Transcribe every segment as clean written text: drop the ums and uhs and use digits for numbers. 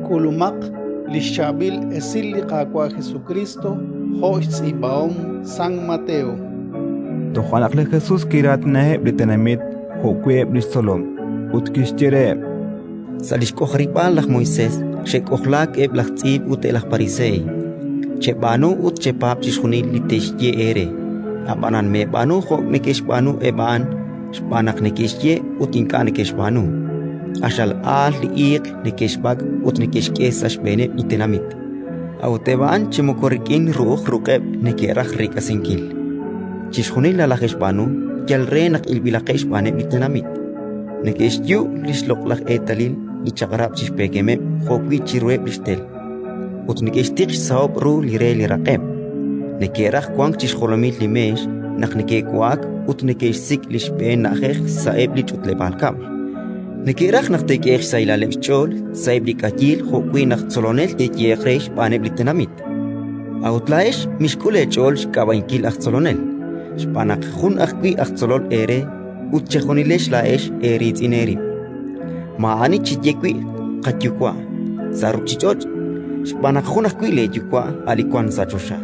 K'ulumaq li xChaab'il Esil li Qaawa' Jesukriist jo' xtz'iib'ahom San Mateo. Toja' naq li Jesus kiraatinaheb' li tenamit jo'wi' eb' li xtzolom, ut kixye reheb': Sa' li xk'ojarib'aal laj Moisés xe'k'ojlaak eb' laj tz'iib' ut eb' laj Pariseey. Cheb'aanu ut chepaab' chixjunil li te'xye eere, ab'anan meeb'aanu jo' neke'xb'aanu eb' a'an, xb'aan naq neke'xye ut ink'a' neke'xb'aanu. Q'axal aal li iiq neke'xb'ak' ut neke'xk'e sa' xb'eeneb' li tenamit, a'ut eb' a'an chi moko rik'in ru'uj ruq'eb' neke'raj reek'asinkil. Chixjunil nalaje'xb'aanu yal re naq ilb'ilaqeb' xb'aaneb' li tenamit. Neke'xyu' li xloq'laj eetalil li Chaq'rab' chi xpeekemeb' jo'wi' chiruheb' li xtel, ut neke'xtiq xsahob' ru li re li raq'eb'. Neke'raj wank chi xjolomil li meex naq neke'wa'ak ut neke'xsik' li xb'een na'ajej sa'eb' li ch'utleb'aal kab'l. Neke'raj naq te'k'ehe'q xsahilaleb' xch'ool sa'eb' li k'ayiil jo'wi' naq tzolonel te'yehe'q re xb'aaneb' li tenamit. A'ut laa'ex mixk'ul eech'ool xk'ab'a'inkil aj tzolonel, xb'aan naq jun ajwi' aj tzolol eere ut chejunilex laa'ex eeriitz'in eerib'. Maa'ani chiye wi' "Qayuwa'" sa' ruuchich'och', xb'aan naq jun ajwi' leeYuwa' a' li wank sa' choxa.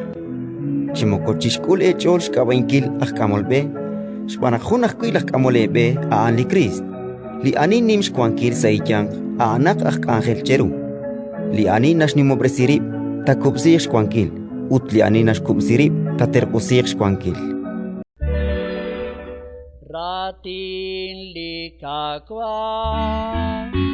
Chi moko chixk'ul eech'ool xk'ab'a'inkil aj k'amol b'e, xb'aan naq jun ajwi' laj k'amol eeb'e a'an li Kriist. Li ani nim xwankil sa' eeyanq a'anaq aj k'anjel cheru. Li ani naxnimob'resi rib' taakub'siiq xwankil, ut li ani naxkub'si rib' taaterq'usiiq xwankil. Raatin li Qaawa'.